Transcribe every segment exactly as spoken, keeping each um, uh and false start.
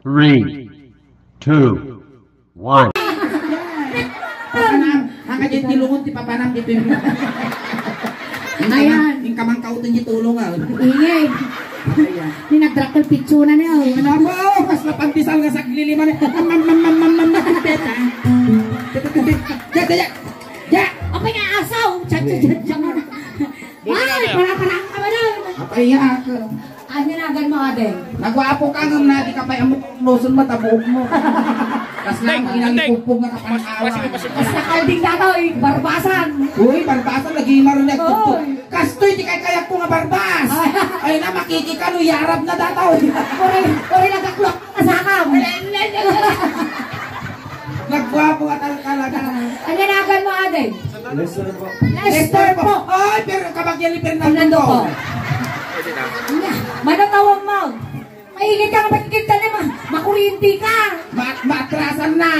Three, two, one. Papanam, ang kadyan ti lungon ti papanam dito yung Ayan. Yung kamang kautang yung tulong, ah. Ingay. Ayan. Ni nagdrakkel pitsuna niya, oh. Ano po? Mas napantisal nga sagliliman. Mam, mam, mam, mam, mam, mam, mam, mam, mam. Ja, ja, ja. Ja. Apay nga asaw. Cha, cha, cha, cha. Ay, para, para ang kabanan. Apay, ya, ako. Anya nagan mo, ade? Nagwapo ka ngem na di ka pay ammo kung nuson matabuok mo. Kas lang, Teng, inang teng. Ipugpog nga kapan-awan. Mas nakalding dataw, eh, barbasan. Uy, barbasan, lagi marulag Oy. Kastoy, di kay kayak ko nga barbas. Ay. Ay na, makikikano, yarab na dataw. Uri, uri, nagaklok, nasakam. Nagwapo ka tal-, talaga. Anya nagan mo, ade? Lester po. Lester po. Ay, pero kabagyan ni Fernando Fernando po. Po. Nya, manatawag mo. Maingit ka nga pakikita niya, ma-, makuryente ka. Ma-, maatrasan na.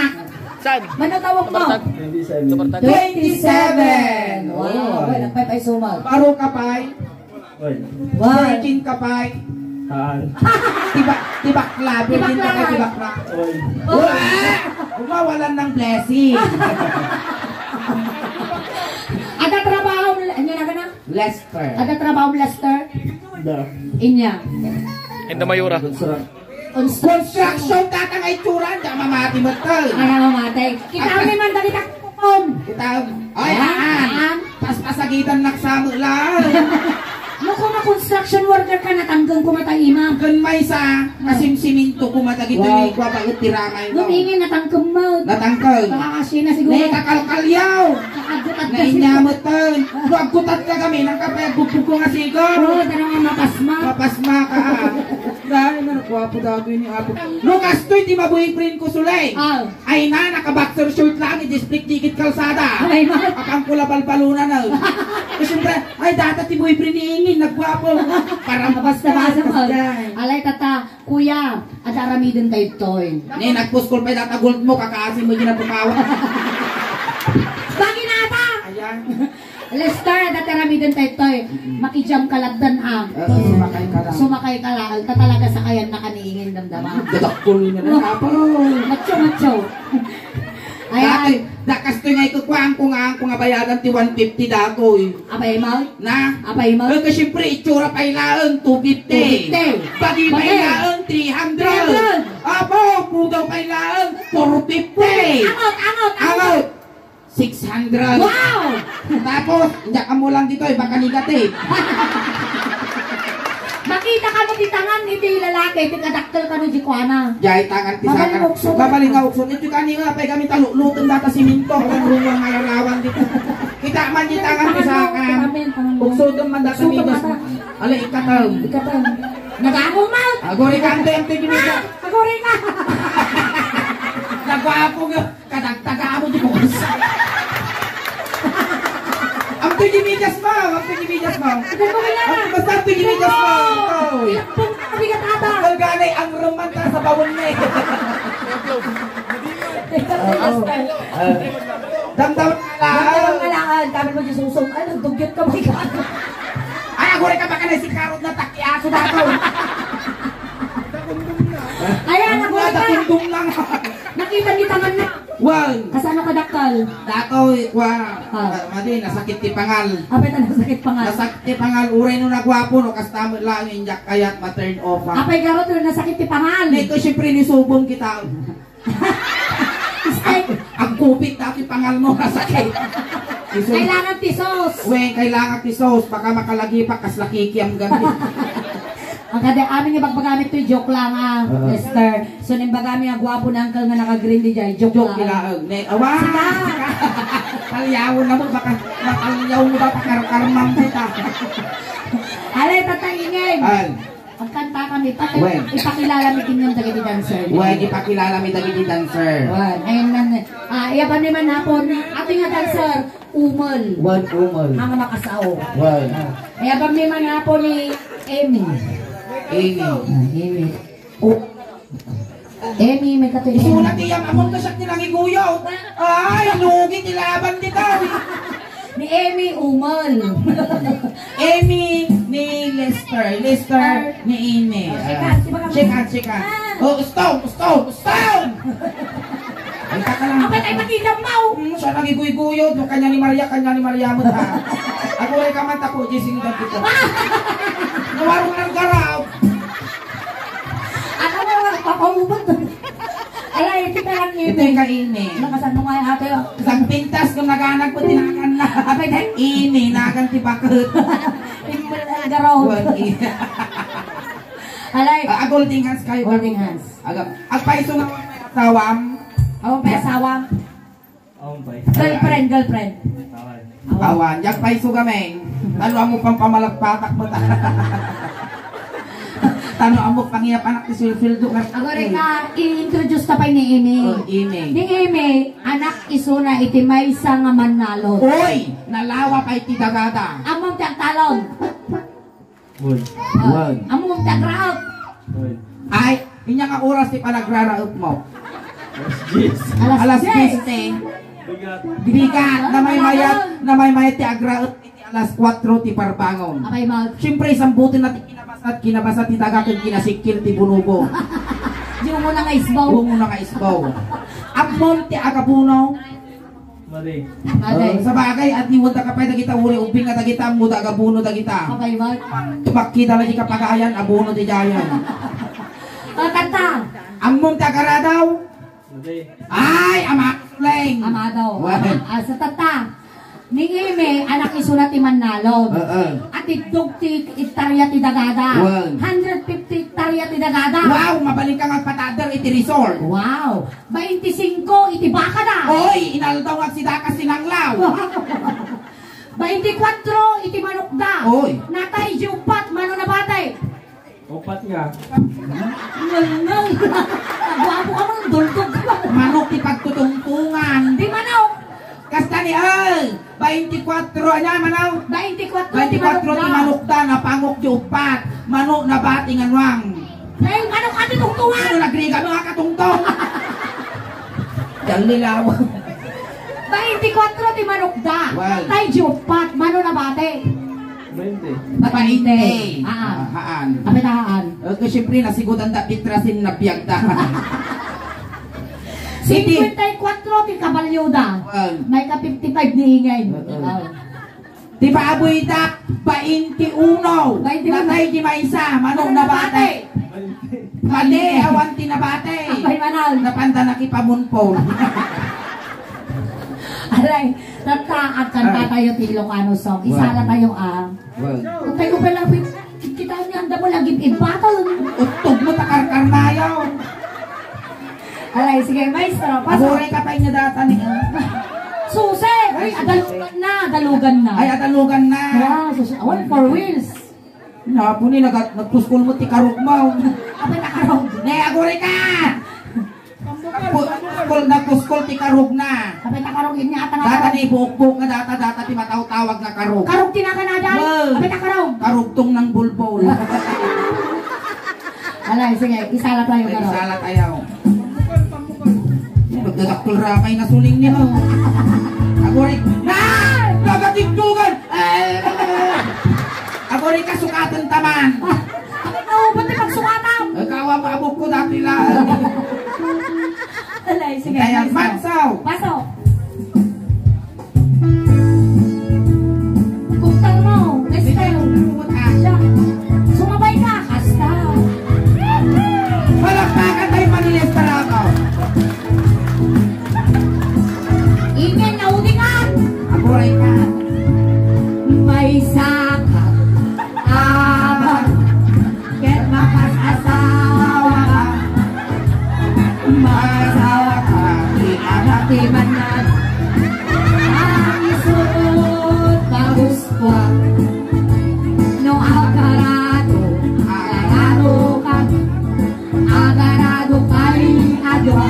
Saan? Manatawag mo. Kabartag? Twenty-seven. Twenty-seven. Wow, Oh. Well, ang paypay sumaw. Paro ka, pay? Oy. Wow. Virgin ka, pay? Haan. Tiba-, tibakla, virgin ka, pay, tibakla. Oy. Oy. Umawalan ng blessing. Ada trabaho, ano na ka na? Lester. Ada trabaho, Lester? Da. Inya. Inda Mayora. Construct. Construction. Construction, tatang ay turan, da mamati mo to. Ano mamati? Kita kami man, dali ka. Kita, ay, Ayan, haan. Haan. Paspasagitan naksamu lang. No, kung construction worker ka, natanggang ko mata, ima. Kun maysa, Ah. Masimsiminto ko mata, gito Wow. Ni kwa pa, tiramay mo. Gumingin, natangkam mo. Natangkam. Baka kasi na siguro. Ne, kakalkalyaw. Nakagutat ka siguro. Nainyamutan. No, aggutat ka kami, nang kapay agbugbog ko nga siguro. Oo, tanong nga mapasma. Mapasma ka. Dahil na, nagwapo daw ni Apo. No, kastoy, di ma-boyfriend ko, Sulay. Ah. Ay na, naka-boxer short lang, i-display dikit kalsada. Ay, ma. Akang pula balbalunan, ah. Eh, siyempre, ay, data ti boyfriend ni Ingin, nagwapo. Para Basta, basta, basta. Alay, tata, kuya, at aramiden tayo toy. Ne, nagpuskol pa data gold mo, kakaasi mo dyan ang pukawa. Bagay na ata! Ayan. Lester, dati aramiden tayo toy. Mm-mm. Makijam ka lagdan, ha? Eh, sumakay ka lang. Sumakay ka lang. Ta talaga sakayan na kaniingin, damdama. Dadakkel na lang, Oh. Apo. Macho, macho. Ayan. Dati, dakas to nga ikukuhaan ko nga, ko nga bayadan ti one fifty dakoy. Apay mo? Na? Apay mo? Eh, kasi siyempre, itsura pa ilaon, two fifty. Two fifty. Bagi pa Bagi. Ilaon, three hundred. Three hundred. Apo, pudaw pa ilaon, four fifty. Angot, angot, angot. Angot. Six hundred. Wow! Tapos, diak ka mo lang dito, eh, baka negative. Makita ka mo ti tangan iti lalaki, ti kadakkel ka no di kuana. Jay tangan ti Mabaling saka. Ukso. Mabaling nga ukso. Ito kanina, pay kami taluklutan data siminto. Ang rumang mayarawan dito. Kita man di tangan ti saka. Tangan mo, tangan mo. Ukso doon man data Ukso doon midas. Mata. Ala, ikatam. Ikatam. Nagamo man. Agori ka, ante, ante, ginito. Ah, agori ka. Nagwapo nga. Kadagdaga mo di bukas. Ang pigimigas mo, ang pigimigas mo. Ito mo kailangan. Ang basta ang pigimigas mo. Ito. Ang pagkabigat ata. Ang galganay, ang ruman ka sa bawon na eh. Ito, Oo. Master. Ah. Damdam na lang. Damdam na lang. Dami mo di susong. Ay, nagdugyot ka ba ikaw? Ay, aguri ka baka na si Karot na taki aso dato. Ayan, Ang aguri ka. Nakundong lang. Nakita ni tangan na. Wan. Kasano ka dakkel? Datoy, kwa. Ah. Ah, madi, nasakit ti pangal. Apay ta nasakit pangal? Nasakit ti pangal, uray no nagwapo, no, kasta mo lang, injak kayat, ma-turn off, ah. Apay garot, no, nasakit ti pangal? Nito, siyempre, nisubong kita. Stay. Ag-, agkupit dati pangal mo, nasakit. Isu- Kailangan ti sauce. Wen, kailangan ti sauce. Baka makalagi pa, kas lakiki ang gabi. Ang kada amin nga pagpagamit to, joke lang, ah, Oo. Mister. So, nimbagami nga gwapo na uncle nga naka-green di jay. Joke Joke lang. Ilaag. Ne, awa! Sika! Sika! Talyawon na mo, baka matalyaw mo ba, pakarkarmang kita. Alay, tataingin! Al. Pagkanta kami, pati Wen. Ipakilala mi kinyon dagiti dancer. Wen, ipakilala mi dagiti dancer. Wen, ayun man. Ah, iya pa ni manapon, ati nga dancer, Umol. Wen, Umol. Ang makasao. Wen. Ah, iya pa ni manapon ni Amy. Amy. Ah, Amy. Oh. Amy, may katuloy. Isulat iyam, amon ka siya tinangiguyaw. Ay, lugi ti laban dito. Ni Amy, Umol. Amy ni Lester. Lester ni Amy. Ah, shake hands, shake hands. Shake hands, shake hands. Oh, stop, stop, stop! Ay, taka lang. Apay, ay, makita mo! Hmm, siya nagiguyguyod, no, kanya ni Maria, kanya ni Maria mo ta. Aguray ka man, tapo, Jessing, dagito. Nawarong ng garaw. Ano na lang, papaubot. Ala, iti ka lang, Imi. Iti ka, Imi. Nakasan mo nga yung ate, oh. Isang pintas kung naganak ko, tinakan na. Apay, dahil Imi, nakan ti bakit. Imi, ang garaw. Wan, Imi. Alay. Ah, ah, golden hands kayo, golden hands. Aga, agpaiso nga may asawam. Awan pay asawam. Awan pay. Girlfriend, girlfriend. Awan. Awan, agpaiso gameng. Tano amo pang pamalagpatak mo ta. Tano amo pangiyapanak ti sulsuldo nga. Aguray ka, i-introduce ta pay ni Imi. Oh, Imi. Ni Imi, anak isuna iti maysa nga mannalon. Uy! Nalawa pay ti dagada. Ammom ti agtalon. Wen. Wen. Ammom ti agraut. Wen. Ay, inya nga oras ti panagrarautmo? Alas diyes. Alas diyes. Bigat. Bigat. Namaymayat, namaymayat ti agraut iti alas kuatro ti parbangon. Apay, mag- Siyempre, isambutenna ti kinabasat, kinabasat ti daga ken kinasikkil ti bunobo. Di umuna nga isbaw. Umuna nga isbaw. Ammom ti agabuno? Madi. Madi. Ah, sabagay, at iwan ta kapay dagita uri ubing nga dagita, ammo da agabuno dagita. Apay, mag- Tumakkida lagi kapagayan, abuno ti dayan. Ah, tatta. Ammom ti agaradaw? Madi. Ay, ama, Leng. Amadaw. Wen. Ah, sa tatta. Ni Imi, anak isuna ti mannalon. Oo. Atiddog ti hektarya ti dagada. Wen. Hundred fifty hektarya ti dagada. Wow, mabalin ka nga agpatader iti resort. Wow. Bainti singko iti bakada. Oy, inaldaw nga agsida ka sinanglaw. Bainti kuatro iti manokda. Oy. Natay di uppat, mano nabati? Uppat nga. Ngalngal. Guapo ka man, dultog ka man. Manok ti pagtutungtungan. Di manok. Kasta ni, ay, bainti kuatro, anya, manaw? Bainti kuatro ti manokda. Bainti kuatro ti manokda, napangok di uppat. Mano nabati nga nuang. Ay, mano ka ti tungtungan? Ano, nagriga mo nga katungtong? Dalilaw. Bainti kuatro ti manokda. Wow. Tay di uppat, mano nabati? Bainti. Bainti. Ah. Ah, haan. Apay ta haan? Eh, siyempre, nasigutan da pitrasin na piyagda. Singkwenta y kuatro ti kabalyoda. Wow. May ka fifty-five ni Ingay. Oo. Wow. Ti baboyda, bainti uno. Bainti uno. Natay di maysa, mano nabati? Madi, awan ti nabati. Apay, manaw. Napanda nakipamunpon. Aray, tatta, agkanta tayo ti Ilocano song. Isala tayo, ah. Wow. Kung tayo pa lang, kita niya, ang damo lagi ibatang. Uttog mo, takarkarnayaw. Alay, sige, maestro, pasok. Aguray ka pa inya data ni, ah. Susi! Ay, ay, susi. Adalugan na, adalugan na. Ay, adalugan na. Wow, susi. Awan, four wheels. Napu ni, nagat-, nagpuskol mo ti karugmaw. Apay ta karog? Ne, aguray ka! Pu-, kol-, nagpuskol ti karugna. Apay ta karog, inya ata nga data karog. Ni buok-buok nga data, data ti matawtawag nga karog. Karog ti nakanada? Wow. Apay ta karog? Karugtong ng bulbol. Alay, sige, isala tayo, ay, karog. Isala tayo. Nagdadakkel ramay na suling niya, oh. Aguray, na! Nagatigdugan! Eh! Aguray ka, sukaten taman! Ano, ba't di pagsukatam? Ikaw ang maabog ko dati lang. Alay, sige, kaya, next. Mansaw! Pasok! Buktan mo, Nestor. Siya. Sumabay ka. Hasta. Palakpakan tayo, Manila Estarakaw. Ingay na uningan. Aguray ka. May saka. Abang. Ket makasasawa ka, makasawa ka, ti anak ti mannan. Ang isurot, bagus ko. No agarado, agarado ka. Agarado kay adwa.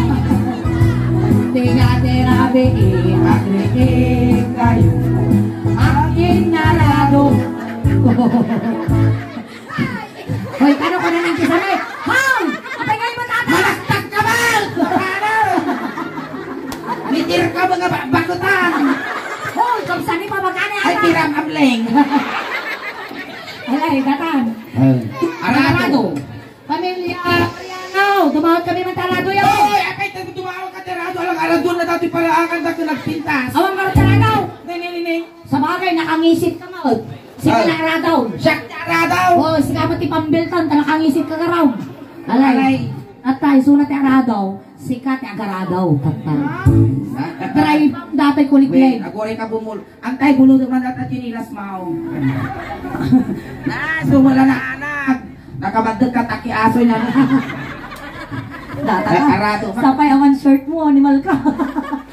Tiga terabe, agritik kayo. Akin narado. Hoy, kano ko na nang kisame? Hoy! Apay nga iba tata? Malaktak ka, Bal! Ano? Mitir ka, mga ba-, bakutan! Hoy, kamsani pa magkani. Ay, ata? Tiram amleng. Alay, datan. Ay. Arado. Arado. Pamilya Mariano, Tumawag kami man ti Arado, yo. Oy, apay, ta-, tumawag ka ti Arado, alang Arado na dati paraangan da ka nagpintas. Awan ka ti Arado. Nay, nay, nay, nay. Sabagay, nakangisit ka man. Sika Ah. na Arado. Siak ti Arado. Oh, sika man ti pambiltan, ta nakangisit ka garaw. Alay. Alay. At tayo, suna ti Arado. Sika ti agarado, tatta. Ah. Drive dati kulikleg. Wait, aguray ka bumul-, Antay, buludo man data chinilas mo. Na, sumala na anak. Nakabaddek ka taki aso niya. Data ka. Arado ka. Sapay awan short mo, animal ka.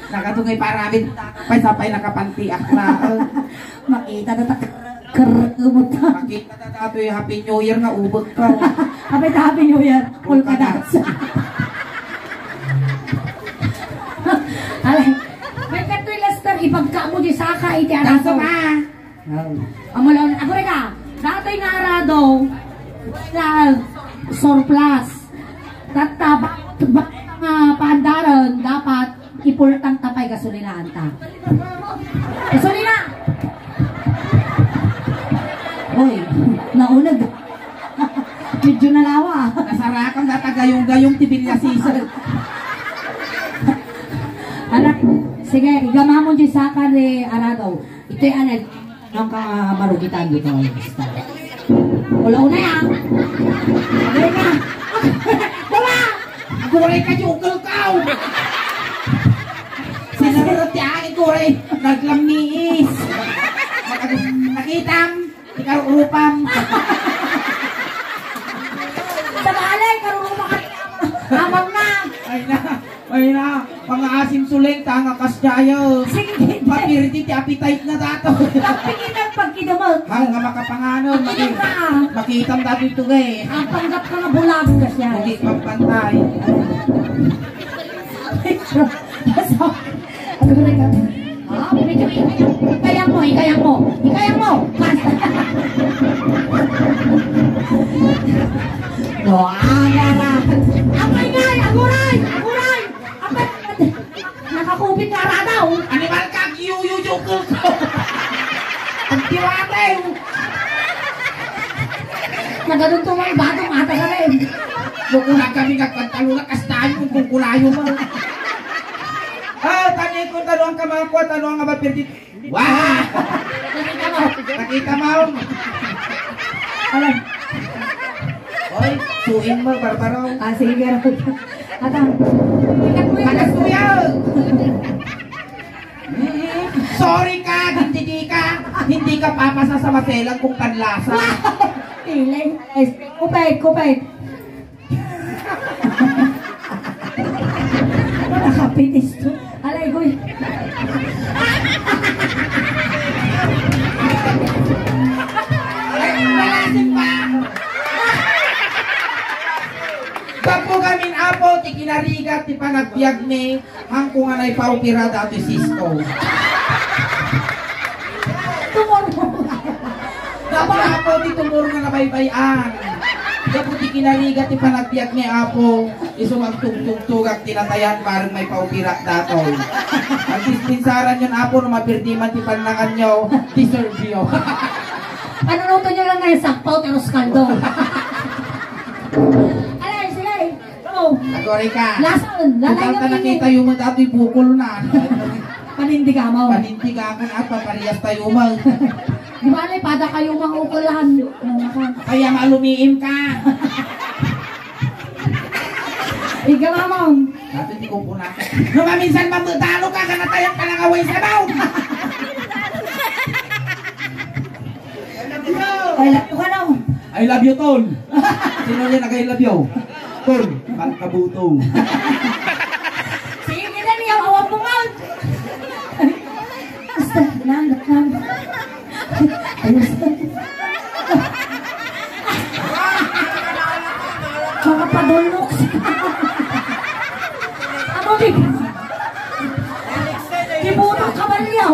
Nakatungay paramid. Pay sapay nakapantiak na. Makita na tak-, ker-, umot ka. Makita na datoy Happy New Year nga ubek ka. Happy, Happy New Year. Polka dots. Alay. May katoy Lester, ipagka mo di saka iti Kaso araso. Ka. Amulon, ako rin ka. Datoy nga arado, wala, surplus. Tatta, ba, ba, nga paandaran, dapat ipultang tapay gasolinaanta. Gasolina! Oy, naunag. Medyo nalawa. Nasarakan data gayong-gayong ti bilya sisig. Anak, sige, igamamon di saka ni Arado. Ito'y anad, ang ka marugitan dito. Wala una ya. Wala na. Wala. Aguray ka, jugel ka. Sinarot ti angin, aguray. Naglamiis. Nakitam. Ikaw, rupam. Sa balay, karurupa ka ni Amang na. Ay na, ay na. Pangaasim suleng, tanga kas jayo. Sige. Papirdi ti appetite na dato. Pagpingitan, pagkidamag. Hal nga makapanganon, Ang maki-, inang na. Makitam dati ito, eh. Ang panggap ka nga bulag, kasya. Hindi pampantay. Basta, ano ka? Ah, medyo ikayang mo, ikayang mo, ikayang mo. Basta. No, ah, yara. Apay ngay, aguray, aguray. Apay, nakakupit nga radaw. Animal ka, yuyuyo ko. Ang tiwate. Nagadun to, may bato, mata ka rin. Bukuna kami nagpantalon na kastayo kung kulayo mo. Ah, tani ko, tano ang kamakwa, tano ang abapirdi. Wah! Nakita mo? Nakita mo? Alam. Oy, suin mo, Barbaro. Ah, sige, Gerald. Ata. Tagas mo yan! Mm, sorry ka, hindi di ka, hindi ka papasa sa maselan kung panlasa. Ilan? Kupay, kupay. Nakapinis to. Alay, goy. Ay, malasin pa! Gapu gamin, Apo, ti kinarigat ti panagbiag mi, hangko nga naipaupira dati Cisco. Tumor mo. Gapu, Apo, ti tumor nga nabaybay-an. Gapu ti kinarigat ti panagbiag mi, Apo, isu nga agtugtugtugak ti natayan, bareng maipaupira datoy. Agdispensaran yon, Apo, no mapirdi man ti pannangan yo, deserve yo. Panunuto nyo lang na yung sakpaw, pero skaldo. Alay, sige. Go. Agori ka. Lason, lalay Total nga ta pili. Nakita yung mga datoy bukol na. Panindiga mo. Panindiga mo na, paparehas tayo, Mang. Di ba, alay, pada kayo mangukulan. Kaya malumiim ka. Ikaw, Mamang. Dati di ko puna. Nung maminsan mamutalo ka, kanatayan ka lang away sa baw. Ay, love you ka, no? I love you, Tol. Sino yan nag-I love you? Tol, pangkabuto. Sige, kita niya, awang mo, Mal. Basta, lang, lang. Ayos. Mga padulok. Ano, di? Di mo makabalyaw.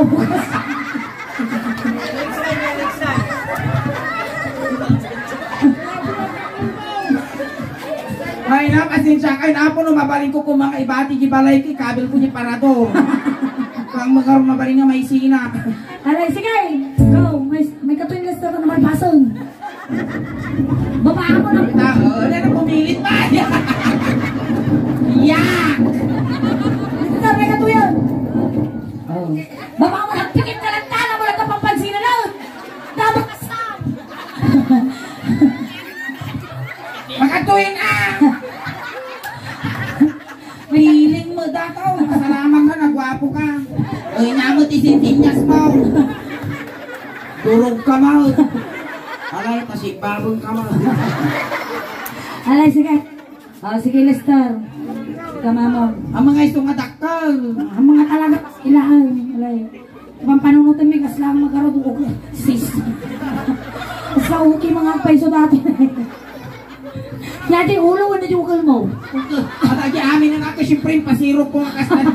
Ay na, pasensya kay na po no mabalin ko kung mga ibati di balay kay kabil ko di parador. Kang mga mabalin nga may sina. Alay, sige. Go. May, may katuwing lista ka naman, pasong. Baba ako ng Ita, oh, wala na pumilit pa. Turog ka man. Alay, ta sigbabeng ka man. Alay, sige. O, sige, Lester. Ikaw, Mamon. Ang mga iso nga dakkel. Ang mga talaga, kailangan. Alay. Pampanunutan mi, kasla ang magarod, ug-, sis. Kasla okay, mga paiso dati. Dati ulo, ano yung ukol mo? At agi amin ang ako, siyempre, yung pasirok ko nga kasla.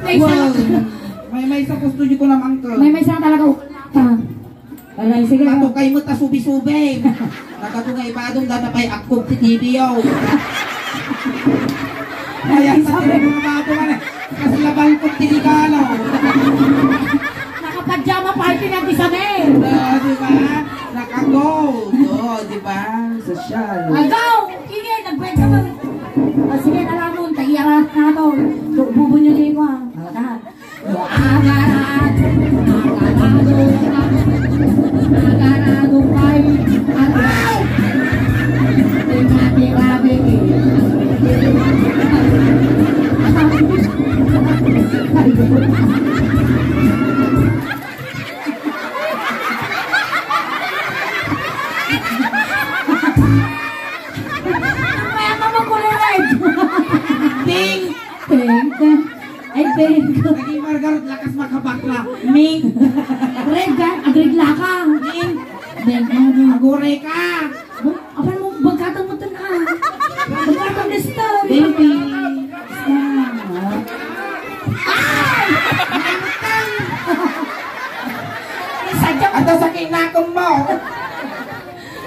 May isa Wow. lang. May, may isa ko studio ko naman ko. May, may isa talaga ukol. Ah. Alay, sige. Matukay mo ta subi-subi. Nagkato nga ibadong data pa'y akkob ti T V, oh. Ayan, sa mga bato nga na. Kasi labang ko ti regalo. Nakapajama party na di sa men. Oo, di ba? Naka-gold. Oo, di ba? Sosyal. Agaw! Sige, nagkwenta mo. Ah, sige, alam mo, taiyaran na to. Bu-, bubunyo ni ko, ah. Ah, tahan. Kaya ka magkulay red. Pink! Pink. Ay, pink. Naging Margarot, lakas makabakla. Mink. Red ka, agregla ka. Mink. Mink, ano? Aguray ka. Bu-, apan mo, bagkatang mo tan, ah. Bagkatang na star. Baby. Star. Ay! Sadya. Ato sa kinakong mo.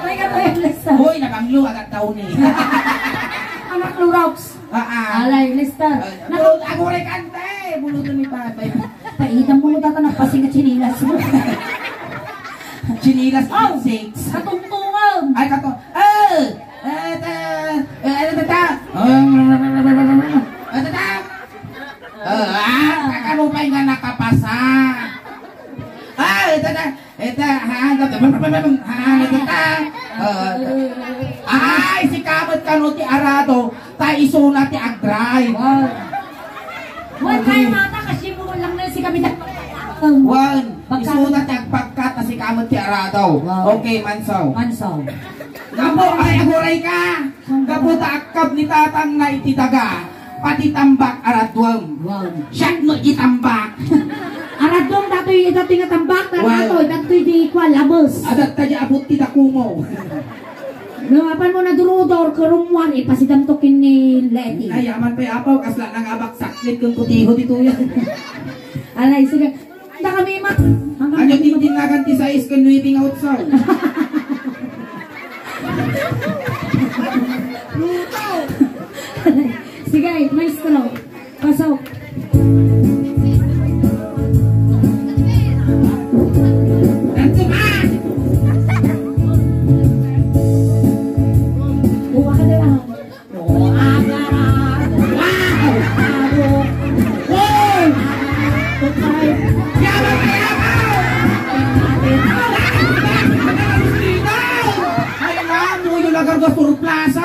Ay, ka tayo, Lester. Hoy, nabanglo, agad daw ni. Anak Clorox. Ah, ah. Alay, Lester. Ay, Naku- bulot, aguray ka, ante. Bulot ni Papa. Paitan mo, tata, nagpasing at sinilas mo. Sinilas, Oh, six. Katungtungan. Ay, kato-, eh, eh, ta-, eh, ano ba ta? Eh, ta-, ta-, eh, ah, kakalupay nga nakapasa. Ah, eh, ta-, ta-, Eta, ha, ha, ha, ha, ha, ha. Ay, sika met kano ti arado, ta isuna ti agdrive. Wow. Wen, kaya mata, kasi mo lang na si kami na- Wen, Pagka- isuna ti agpagkat, ta sika met ti arado. Wow. Okay, Mansaw. Mansaw. Gapu, ay, aguray ka. Gapu ta akkab ni tatangna iti daga, pati tambak araduem. Wow. Siak no itambak. Araduem datoy, datoy nga tambak, Wow. datoy, datoy di kua, labes. Adatta di abut ti dakumo. No, apan mo nadurudor, kerumwan, ipasidam to ken ni Leti. Ay, aman pay apaw, kasla nang abak saklit ken kutiho ditoy. Alay, sige. Handa kami, ma. Handa Ano kami, ma. Tintinagan ti sais ken nuebe nga utsaw? Sige, maestro. Pasok. Dito ka! Buka ka na lang. Ay, na, muyo lagar ga surplasa.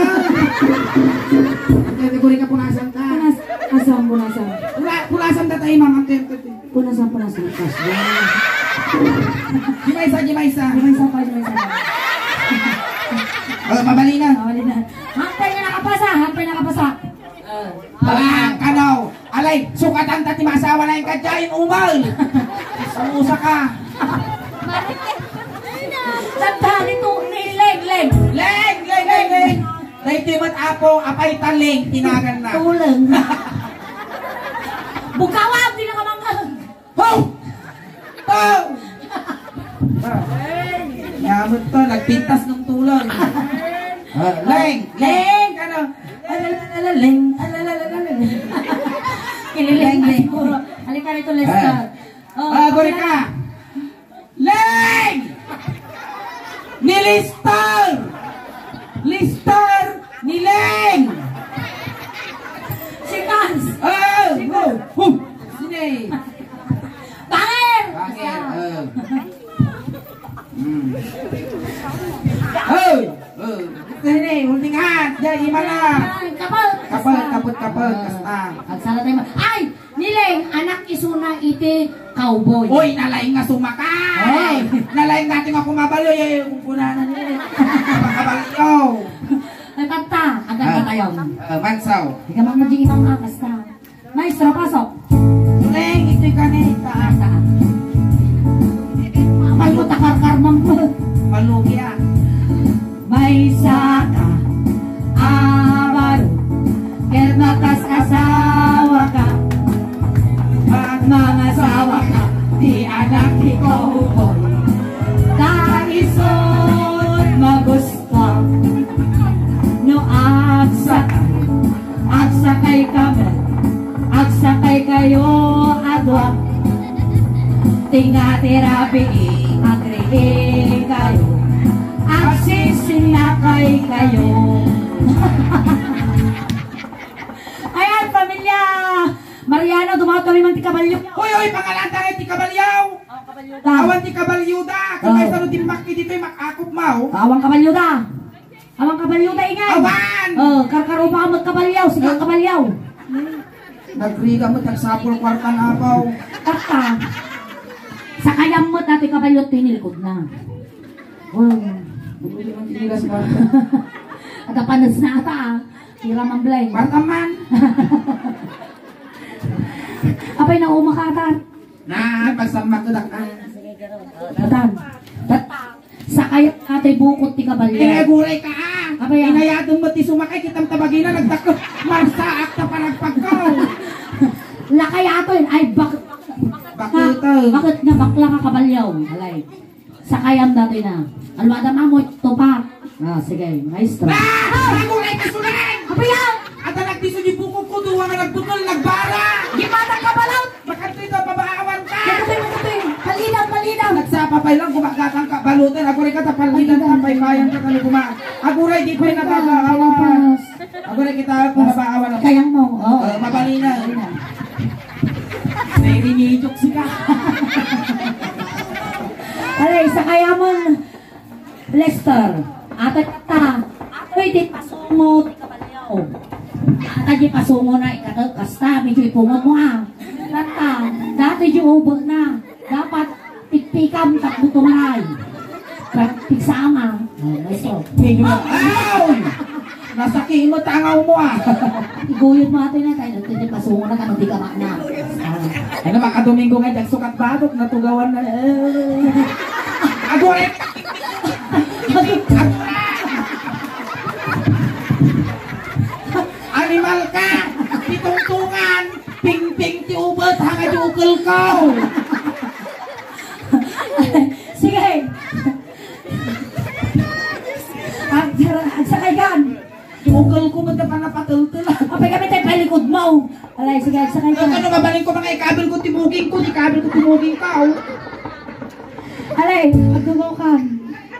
Ante, guri ka punasan ta. Punas-, asam, punasan. Pula-, punasan ta tayo, ma'am. Ante, ante, ante. Punasan, punasan. Di maysa, di maysa. Di maysa pa, di maysa pa. Oh, mabalin na. Mabalin na. Hantay nga nakapasa, hantay nakapasa. Ah, kanaw. Alay, sukatan ta ti masawa na yung kadyain, umal. Susa ka. Tanda nito, ni Leng, Leng. Leng, Leng, Leng, Leng. Dahil di mat apo, apay ta Leng, tinagan na. Tuleng. Bukawan, di na kamangkang. Ho! Ho! Ngamit to, nagpintas ng tulong. Ah, Leng! Leng! Ano? Alalalaleng, alalalaleng. Kinilig Leng, na Leng. Siguro. Halika rito, Lester. Ah. Oh, Ah, guri ka. Leng! Ni Lester! Lester! Ni Leng! Si Kans! Ah! Huh! Sine? Banger! Banger, ah. Hmm. Hoy! Oh. Sine? Holding hands! Diyan, imana! Kapal! Kapal, kapal, kapal! Kasta! Agsara tayo ma-, ay! Ni Leng, anak isuna iti cowboy. Oy, nalaing nga sumaka. Oy. Nalaing dati nga kumabaloy, eh, kung kunana niya, eh. Makabalyo. Ay, tatta, agad na tayo. Ah, ah, mansaw. Di ka man maging imam akas ka. Maestro, pasok. Leng, ito'y kanita. Saan? Mayo, takarkarmang ko. Malugi, ah. Maysa ka a baro, ket makas-asawa ka. Mangasawa ka, ti anak ti cowboy. Ta isut' magusto no agsakay, agsakay ka met, agsakay kayo a dua. Tinga ti rabii, agriing kayo, agsisinakay kayo. Ayan, pamilya Mariano, dumawat kami man ti kabalyo. Hoy, hoy, pangalanta nga ti kabalyo. Awan ti kabalyo da. Kung may saro dimmakki ditoy, makakop mao. Awan kabalyo da. Awan kabalyo da, ingay. Awan! Oh, karkarupa ka magkabalyaw, sige, kabalyaw. Nagriga mo, tagsapul kwarta na apaw. Tatta. Sakayam met dati kabalyo, tinilikod na. Oh, bumili man tinilas ba? Agapanes na ata, ah. Tira man, Blay. Kwarta man. Apay, nauma ka ata. Na, pasammak ko dak, ah. Tatan. Tat-, sakay atoy bukod ti kabalyo. Eh, aguray ka, ah. Apay, ah. Inayadem met ti sumakay, kitam tabagina, nagdakkel. Marsaak ta panagpagkaw. Lakay atoy, ay, bak-, Bakit, ah? Bakit nga bakla ka kabalyo? Alay. Sakayam datoy na. Alwada, mamo, tupak. Ah, sige, maestro. Ah! Aguray ka, sulan! Apay, ah. Ata nagdiso di bukod ko, duwa nga nagbukel, nagbara. Di matang kabalot. Bakit ito, pabaawan ka? Makatoy, makatoy. Palidam, palidam. Nagsapa pa lang, gumagatang ka, balutan. Aguray ka, ta palidam ka, paypayan ka, kano guma-, aguray, di pa nakakaawas. Aguray kita, kung mabaawan ako. Kayang mo, oo. Eh, mabalina. May rinidok sika. Alay, sakayamon. Lester, atoy tatta, atoy ti pasungo ti kabalyo. Ata di pasungo na ikato, kasta, medyo ipungon mo, ah. Tatta, dati di ubo na. Dapat pikpikam tapno tumaray. Pikpik sama. Oh, maestro. Medyo, aw! Nasakit mo tangaw mo, ah. Iguyod mo atoy na tayo, dati di pasungo na, kano di ka makna. Ah. Ano, makadomingo nga, dagsukat batok, natugawan na, eh. Agoy! Animal ka! Pitungtungan! Pingping ti ubet, hanga di ukel ko! Sige! Ag-, agsakay kan! Ti ukel ko, ba't ka pa napatultula? Apay kami tayo palikod mo! Alay, sige, agsakay ka. Ano, mabalin ko mga ikabil ko, timuging ko, ikabil ko, timuging ka, oh. Alay, agdugaw ka.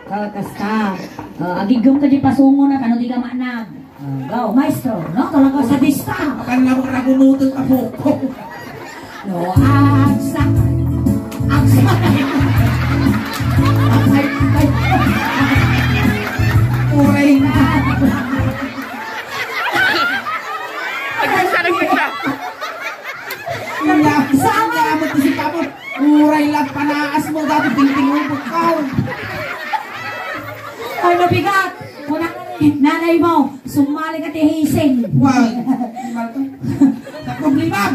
Ah, kasta. Ah, agigum ka di pasungo na, kano di ka maanag. Ah, go, maestro. No, talaga sadista. Akan na mo ragunutan ka po. No, agsakay. Agsakay. Agsakay. Uray na. Nagsasarang na siya. Saan nga? Saan nga? Uray la't panaas mo, dati tingting mo, bukaw. Ay, mabigat. Kuna, nanay mo, sumali ka ti hising. Wag. Ano problema?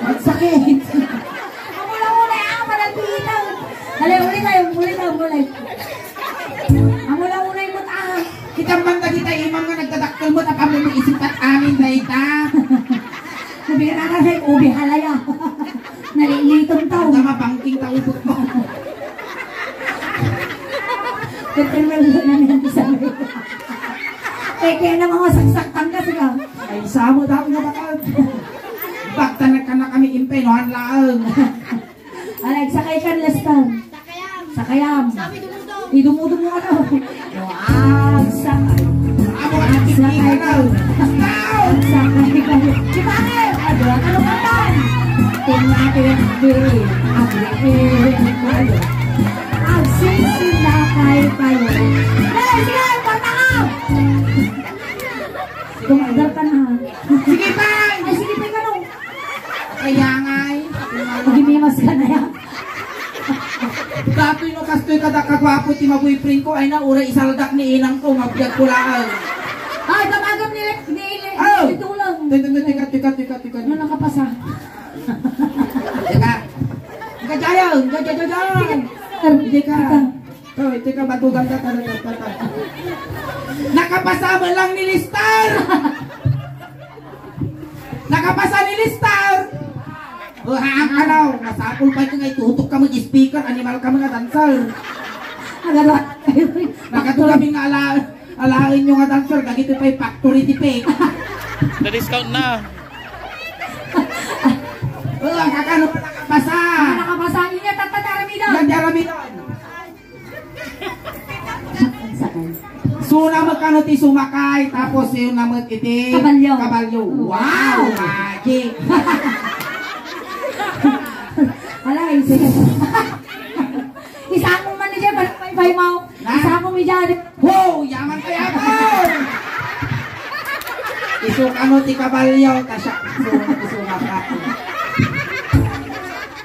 Ang sakit. Amo lang muna, ah, parang dito. Dali, ulit tayo, ulit tayo, ulit. Amo lang muna yung mata. Kita man dagita imam nga nagdadakkel mo, tapos mo isip at amin na ita. Sabi ka na kasi, ubi halaya. Nalilitom tao. Tama, pangking tao po. Pagkano na lang sa mga. Eh, kaya na mga saksaktan ka, sila. Ay, samo daw na bakal. Bakta na ka na kami impay, no, ang laang. Alay, sakay kan, Lester. Sakayam. Sakayam. Sabi dumudo. Idumudo mo ano? Wag sakay. Amo ang sakay ka. Sakay ka. Di ba? Ano, ano ka man? Tingnan ko yung bili. Agriin kayo. Agsisinakay kayo. Dali, sige, pagtaka! Kumagal ka na, ha? Sige, bye! Ay, Dak kagwapo ti maboyfriend ko, ay na, uray isaldak ni inang ko, mabiyag ko laeng. Ay, tamagam ni Lex, ni, ni, Oh! ni Tulang. Teka, teka, teka, teka, teka. Ano nakapasa? Teka. Teka, Jayon, teka, teka, Jayon. Teka. Teka. Oh, teka, batugan ka, tara, tara, tara. Nakapasa mo lang ni Lister! Nakapasa ni Lister! O, haang ka daw. Masapul pa ito nga itutok ka mag-speaker, animal ka mga dancer. Nagano? Nagano kami nga ala, alaen nyo nga dancer, dagito pa'y factory ti fake. Na-discount na. O, ang kakano pa nakapasa? Ang nakapasa, inya tatta taramidon. Yan, taramidon. Sakay. Suna mo kano ti sumakay, tapos yun na mo iti Kabalyo. Kabalyo. Wow! Wow! Magic! Alay, sige. Isang mo man niya, balik pa'y mo. Na? Isang mo mi dyan. Wow! Yaman kaya mo! Isu kano ti kabalyo, ta siya, isu, isu maka.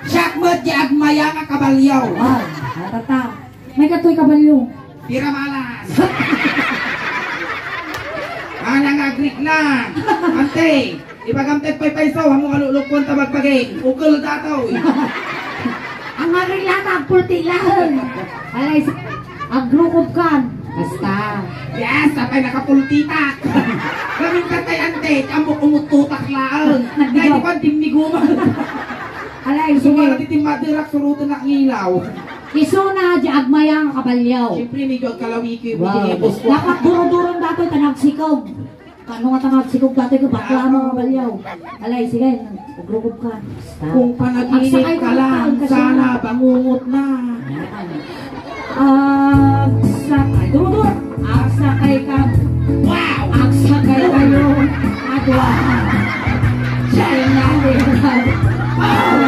Siya mo ti agmaya nga kabalyo. Wow, matata. May katoy kabalyo. Tira malas. Ana nga agrik na. Ante, ipagamtet pay payso, amo nga lulukon ta magpaging. Ukol datoy. Ang agrik na, agpulti lang. Alay, sa-, agrukob kan. Basta. Yes, apay nakapultitak. Gamin ka tay ante, amo umututak laang. Nagdigaw. Dahil ko ang dimniguman. Alay, sige. Sumala ti timmaderak, surutan na ngilaw. Isuna, di agmaya nga kabalyaw. Siyempre, medyo agkalawiki, wow. Medyo ipos ko. Dapat duro-duron datoy, ta nagsikog. Kano nga ta nagsikog datoy, ka bakla mo nga kabalyaw. Alay, sige, ugrukog ka. Basta. Kung panaginip ka lang, sana bangungot na. Ayan. Agsakay, duro-duro. Agsakay ka. Wow! Agsakay kayo. Adwa. Siya yung natin. Oh!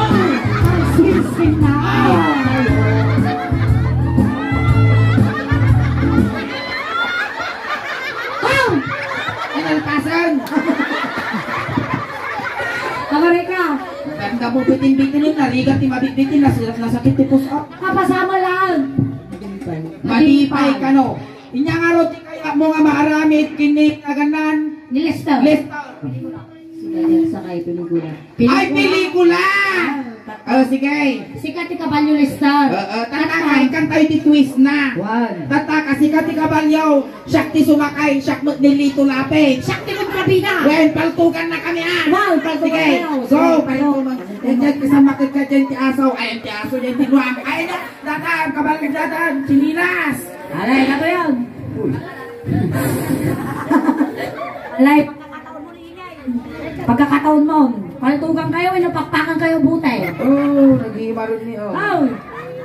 Ang sinsin na. Oh! Wow! Ay, nalpasan! Amareka! Tanda mo, bitin-bitin yun, narigat ti mabitbitin, nas-, nasakit ti puso. Kapasama lang! Matipay kano. Inya nga ro ti kaya mo nga maaramid kini naganan? Ni Lester. Lester. Sige, sa kay pelikula. Ay, pelikula! Ah, sige. Sika ti kabalyo, Lester. Oo, tataka, ikan tayo ti twist na. One. Tataka, sika ti kabalyo. Siak ti sumakay, siak met ni Lito Lapid. Siak ti kontrabida. Wen, paltugan na kami, ah. Wow, paltugan kayo. Sige, go, paltugan. Yan, yan, kasama ka dyan, ti aso. Ay, ti aso, yan, ti Luang. Ay, na, datan, kabalyo, datan, sinilas. Alay, kato yan. Uy. Alay, pagkakataon mo, paltugan kayo, ino pakpakan kayo, butay. Oh, nag-iimarun ni, oh. Aw!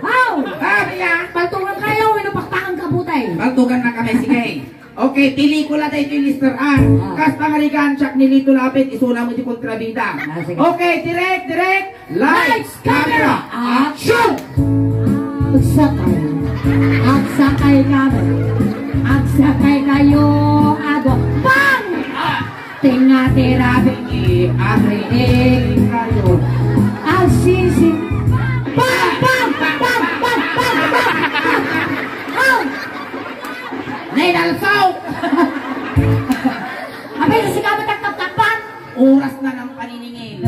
Aw! Ah, kaya? Paltugan kayo, ino pakpakan ka, butay. Paltugan na kami, sige. Okay, pelikula tayo ito yung Mister An. Ah. Kas pangarigan, siak ni Lito Lapid, isuna mo di kontrabida. Ah, sige. Okay, direct, direct. Lights, camera, action! Agsakay. Agsakay kami. Agsakay kayo. Ado. Bang! Tinga tira bingi. Agriing kayo. Agsisi. Bang! Bang! Bang! Bang! Bang! Bang! Bang! Bang! Nay dalsaw! Abay, sisigaw mo, taktak-takpan! Oras na ng paniningil.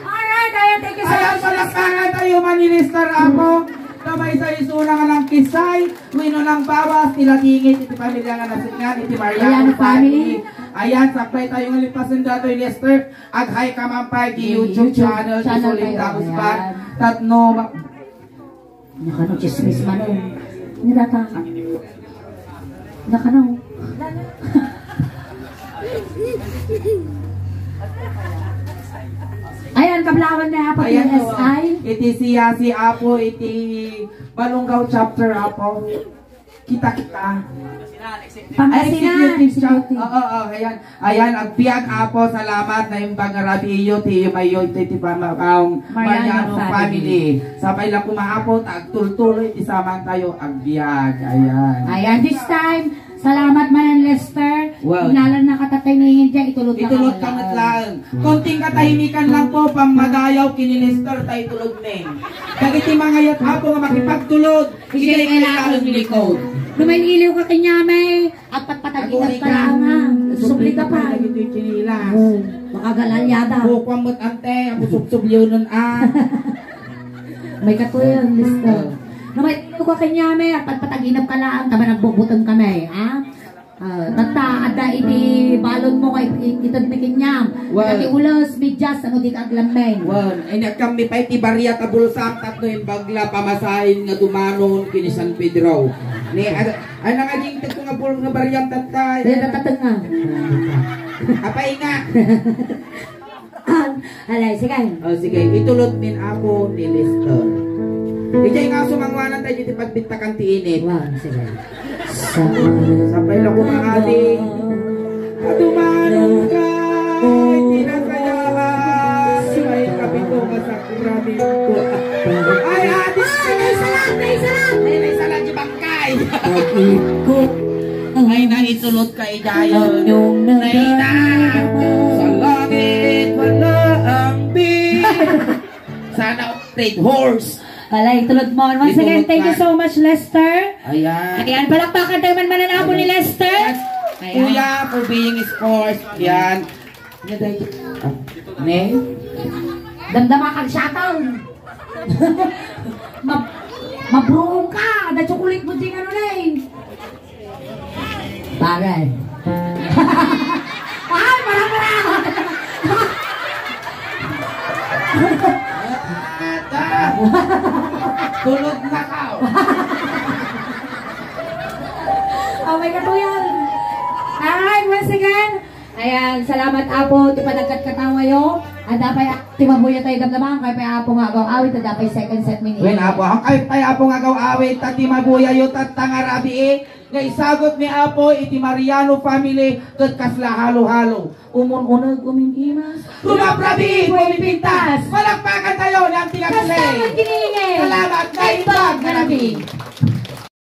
Alright, ayan, thank you so much. Ayan, palakpakan tayo, Manilister Apo. Kamay sa isuna nga ng kisay, wino ng bawas, tila tingit, iti pamilya nga nasingan, iti Mariano family. Ayan, sakbay tayo nga lipasan datoy, Lester. Ag-hi ka man pay, di YouTube channel, channel Isolinda tayo. Husband. Ayan. Tatno, ma- Nakano, chismis man eh. Nilata. Nakano. Ayan, kablawan na apo ti S I. Iti siya si Apo, iti Balongaw chapter, Apo. Kita-kita. Pangasinan, executive chapter. Oo, oo, ayan. Ayan, agbiag, Apo, salamat, naimbag nga rabii yo, ti yumayo, ti, ti pama-, um, Mariano family. Sapay la koma, Apo, ta agtultuloy, ti saman tayo, agbiag, ayan. Ayan, this time, salamat man, Lester. Wow. Inalan na katatay ni India, ito Itulod ka met laeng. Konting katahimikan lang po, pammadayaw ken ni Lester ta itulod men. Dagiti mangayat, Apo, nga makipagtulod, idiay kailangan likod. Lumain iliw ka kaniami, agpatpatag-inap ka laeng, ha. Subli ka pay. Dagiti chinilas. Oh, makagalalyada. Bukuan met ante, apo subsublionen, ah. May katuyan, Lester. Lumain iliw ka kaniami, agpatpatag-inap ka laeng, ta managbutbuteng kami, ha? Ah, tatta, adda iti balonmo nga it-, it-, itedmi kaniam. Wen. Dagiti ules, medyas, saan dika aglammeng. Wen, inakkammi pay ti bariat a bulsam tapno imbag la pamasahen nga dumanon ken ni San Pedro. Ni, ad-, ay, nangajingtegko nga bul-, nga bariat tatta. Dayta tatengnga. Apay nga. Alay, sige. O, sige. Itulod min Apo ni Lester. Idiay nga sumangwanan tayo iti pagbittakan ti init. Wan, sige. Sapay la kumangadi. Adumanon ka, tinasayaan, may kapito nga sakramento. Ay, adi! Ay, may salat! May salat! Ay, may salat, di bangkay! Ay, naitulod ka, idayon. Naina! Sa langit, wala ang bi-, Sana Red Horse. Alay, tulod mo. Once again, thank you so much, Lester. Ayan. Ayan, palakpakan tayo man manan Apo ni Lester. Ayan. Kuya, for being sports. Yan. Ano tayo? Ah, ne? Damdama kang shuttle. Ma-, mabruong ka. Da chocolate mo di ano na eh. Bagay. Ay, marang-marang! Ata! Tulog na ka! Oh, may katuyan. Alright, once again, ayan, salamat, Apo, ti panagkatkatawayo. Adda pay ti mabuya tayo damdaman, kay pay Apo nga agaw-awit, adda pay second set mini. Wen, Apo, ang kay pay Apo nga agaw-awit, ta ti mabuya yo, tatta nga rabii, nga isagut ni Apo iti Mariano family ket kasla halo-halo. Umun-uneg, umim-imas. Rumabrabii, pumipintas. Palakpakan tayo ng tinapilay. Basta magkiningil. Salamat, naimbag nga rabii.